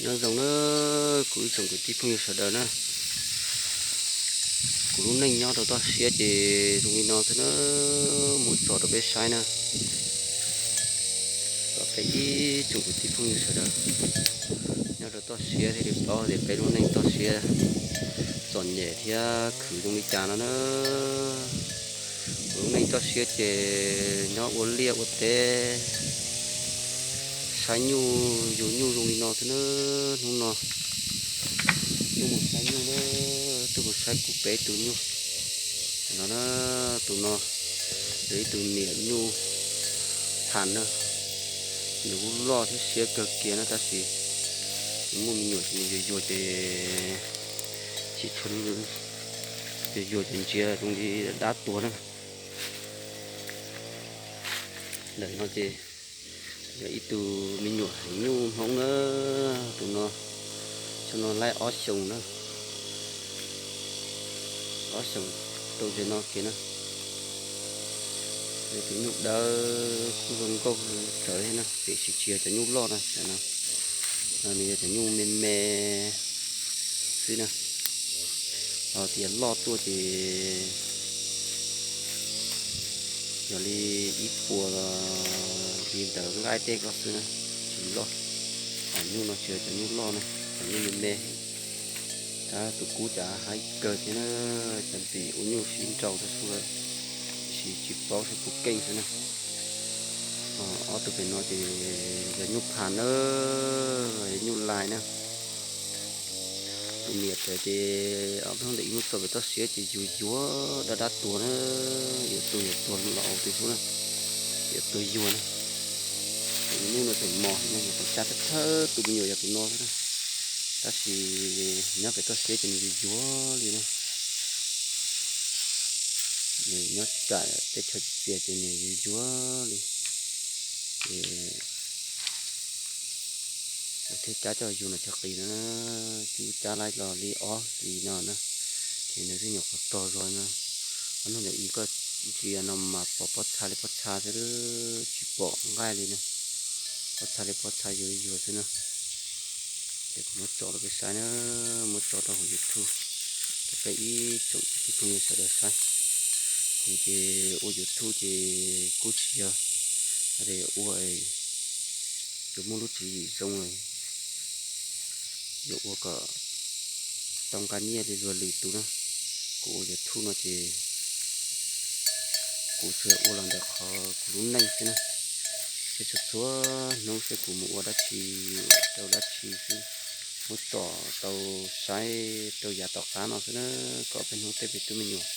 Nyob zoo na, kuv ib tsoom kwv tij phooj ywg sawv daws na, kuv lub neej nyob rau toj siab ces zoo li no xwb na, muab tso rau peb saib na. Peb ib tsoom kwv tij phooj ywg sawv daws nyob rau toj siab thiaj li paub tias peb lub neej toj siab txom nyem thiab khwv zoo li cas no na. Kuv lub neej toj siab ces nyob ua liaj ua teb, saib nyuj yug nyuj zoo li no xwb na. Hnub no tuaj mus saib nyuj na, tuaj mus saib kuv peb tus nyuj no na. Tus no yog ib tug niam nyuj Phas na, nws kuj loj thiab siab kawg kiag na, tab sis nws muaj me nyuam ces nws yuag yuag ces tsis tshua, yuag yuag ces ntsia zoo li dab tuag na. Ntawm no ces yog ib tug me nyuam heev nyuj Hmoob na, tus no, tus no laib ob xyoos na, ob xyoos rau ze no kiag na. Yog tus nyuj dawb kuj zoo nkauj tsawv thiab na, tiam sis tsis yog cov nyuj loj na, cov no, no nws yog cov nyuj me me xwb na. Ho tias loj tuaj ces yog li ib puas li ntawd nqaij tej ko xwb na, tsis loj. Ho nyuj no tsis yog cov nyuj loj na, cov nyuj me me. Tab tus kub cas haib kawg thiab na, cov ntxim ua nyuj sib nraus rau xwb, tiam sis tsis paub seb puas keej xwb na. Ho ob tug pem no ces yog nyuj Phas na, yog nyuj Lais na. Tus niam txawm ces ob peb hnub ntawd ib hnub txog pem toj siab ces yuag yuag dab dab tuag na, yuav tuag yuav tuag los ua tus xub na, yuav tuag yuag na. Tus nyuj no tseem mos heev na, yog tau cab thawj thawj tus me nyuam yog tus no xwb na, tab sis nyob pem toj siab ces nws yuag yuag li na. Nws nyob pem teb chaws txias ces nws yuag yuag li. Ces thiaj cab coj yug no chaw qis no, cub cab laib los li ob hlis no na, ces nws twb nyuam qhuav tog zog no. Ob hnub ntawd ib koj ntsia no mas pom pob txha li pob txha xwb, tsis pom nqaij li na, pob txha li pob txha yuag yuag xwb na. Ces kuv muab tso rau peb saib na, muab tso rau hauv YouTube rau peb ib tsoom kwv tij phooj ywg sawv daws saib. Kuv ces ua YouTube ces kuj tsis yog hais tias ua yuav muaj lub tswv yim zoo, yuav ua kom tau nqa nyiaj li luag lwm tus na. Kuv ua YouTube no ces kuv tsuas ua los ntawm qhov kuv lub neej xwb na, seb txhua txhua hnub seb kuv mus ua dab tsi rau dab tsi xwb, muab tso tau saib rau yav tom qab no xwb na, kom peb hnub tej peb tub me nyuam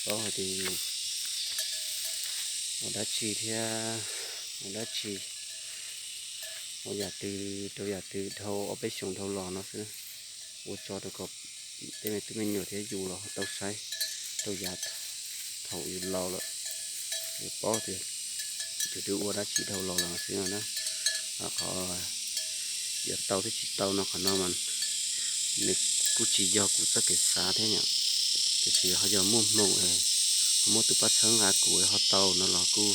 paub hais tias ua dab tsi thiab ua dab tsi, ua yam twg rau yam twg dhau ob peb xyoos dhau los no xwb. Ua tso rau kom tej me tub me nyuam thiab yus los tau saib rau yav thaum yus laus lawm, yus paub tias yus twb ua dab tsi dhau los lawm xwb no na. Qhov yuav tau thiab tsis tau no qhov no mas nws kuj tsis yog kuv txoj kev xav thiab yom, tiam sis ho yog muaj hmoo ho muab tus pab txhawb nqa kuv ho tau no los kuj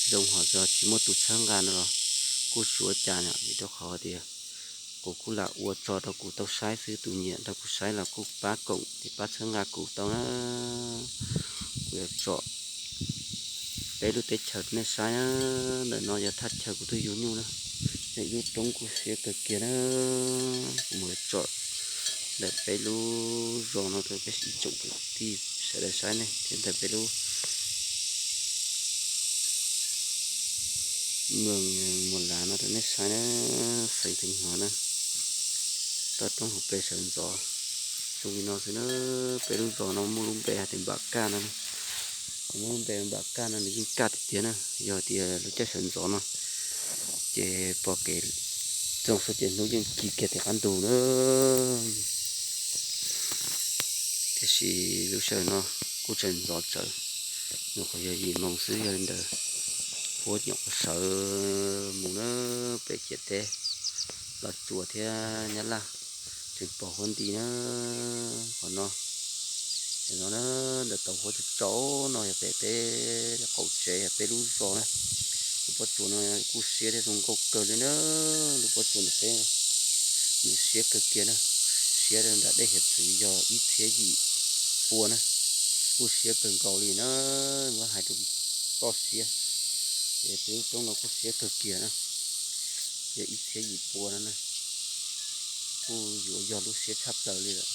zoo, ho yog tsis muaj tus txhawb nqa no los kuj tsis ua cas yom, vim rau qhov tias kuv kuj lam ua tso rau kuv tau saib xwb, tus nyiam rau kuv saib los kuj pab koom thiab pab txhawb nqa kuv tau na. Kuv yuav tsom peb lub teb chaws nej saib na. Ntawm no yog thaj chaw kuv tuaj yug nyuj na, yog ib lub roob kuj siab kawg kiag na. Kuv mus tsom ntawm peb lub zos no rau peb ib tsoom kwv tij sawv daws saib ne, thiab ntawm peb lub Muas Lav no rau nej saib na, xeev Theej Huav na. Toj roob hauv pes sawv ntxov zoo li no xwb na. Peb lub zos no muaj lub npe hais tias Npam Kaj no, muaj lub npe Npam Kaj no nws yeej kaj tiag tiag na. Yog tias lub caij sawv ntxov no ces pom kev txoog xwb ces hnub yeej ci kiag tim qab ntug na. Tiam sis lub sij hawm no kuj tseem ntxov tsawv, nyuam qhuav yog yim moos xwb, yog li ntawd huab nyuam qhuav sawv mus na, pem ciam teb Los Tsuas thiab Nyab Laj tseem pom huab nti na. Qhov no, no ntawm tau huab tsaus tsaus no yog pem peb qaum tsev, yog peb lub zos na. Lub pob tsuas no kuj siab thiab zoo nkauj kawg li na. Lub pob tsuas ntawm peb Nws siab kawg kiag na, siab nram dej hiav txwv yog ib txhiab yim pua na, kuj siab kawg nkaus li na, muab hais rau toj siab, ces peb lub roob no kuj siab kawg kiag na, yog ib txhiab yim pua no na, kuj yuav yog lub siab tshaj plaws li lawm.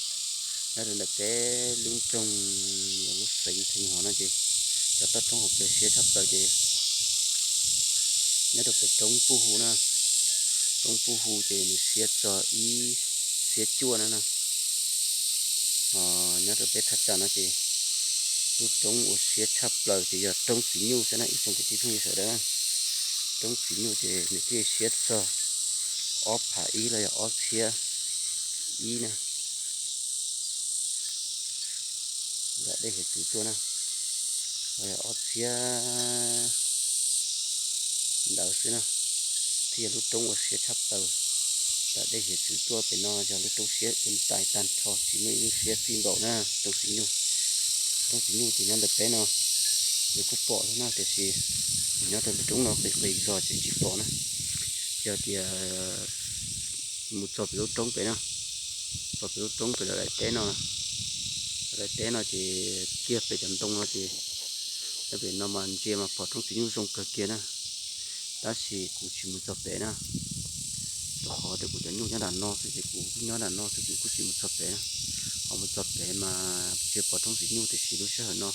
Nyob rau ntawm peb lub nroog, lub xeev Theej Huas no ces cov toj roob hauv pes siab tshaj plaws ces nyob rau pem roob Puj Hu na, roob Puj Hu ces nws siab txog ib txhiab cuaj na no. Nyob rau peb thaj tsam no ces lub roob uas siab tshaj plaws ces yog roob Txiv Nyuj xwb na ib tsoom kwv tij phooj ywg sawv daws na. Roob Txiv Nyuj ces nws thiaj siab txog ob phav ib los yog ob txhiab ib na, nram dej hiav txwv tuaj na, ob txhiab ntawd xwb na, thiaj yog lub roob uas siab tshaj plaws nram dej hiav txwv tuaj. Pem no yog lub roob siab ua ntais tag nrho, tsis muaj ib lub siab txij npaum na, roob Txiv Nyuj. Roob Txiv Nyuj ces nyob ntawm peb no, nws kuj pom thiab na, tiam sis nyob rau lub roob no qis qis zog ces tsis pom na. Yog tias mus txog pem lub roob pem na, txog pem lub roob pem lawv daim teb no, lawv daim teb no ces kiag pem cov ntoo no ces, pem no mas ntsia mas pom roob Txiv Nyuj zoo kawg kiag na. Tab sis kuv tsis mus txog pem na, rau qhov tias kuv cov nyuj nyob nram no xwb ces kuv nyob nram no xwb, kuv kuj tsis mus txog pem na. Ho mus txog pem mas tsis pom roob Txiv Nyuj, tiam sis lub sij hawm no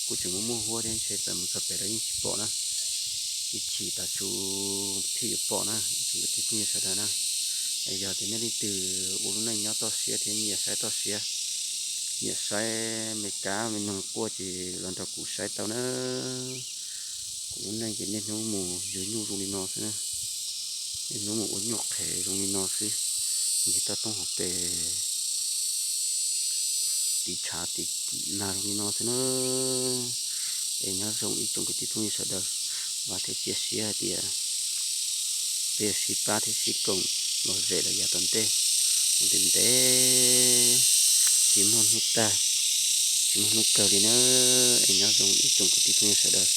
kuj tseem muaj muaj huab thiab, ntshe txawm mus txog pem los yeej tsis pom na. Ib chim tas su thiaj yuav pom na, ib tsoom kwv tij phooj ywg sawv daws na. Yog tias nej leej twg ua lub neej nyob toj siab thiab nyiam saib toj siab, nyiam saib me kab me noog quaj ces los nrog kuv saib tau na. Kuv lub neej ces niaj hnub mus yuav nyuj zoo li no xwb na, niaj hnub mus ua nyuj qhev zoo li no xwb, ncig toj roob hauv pes tiv tshav tiv nag zoo li no xwb na. Es nyob zoo ib tsoom kwv tij phooj ywg sawv daws, vam thiab cia siab hais tias peb yuav sib pab thiab sib koom lom zem los yav tom ntej, mus ntev ntev, tsis muaj hnub tag, tsis muaj hnub kawg li na. Es nyob zoo ib tsoom kwv tij phooj ywg sawv daws,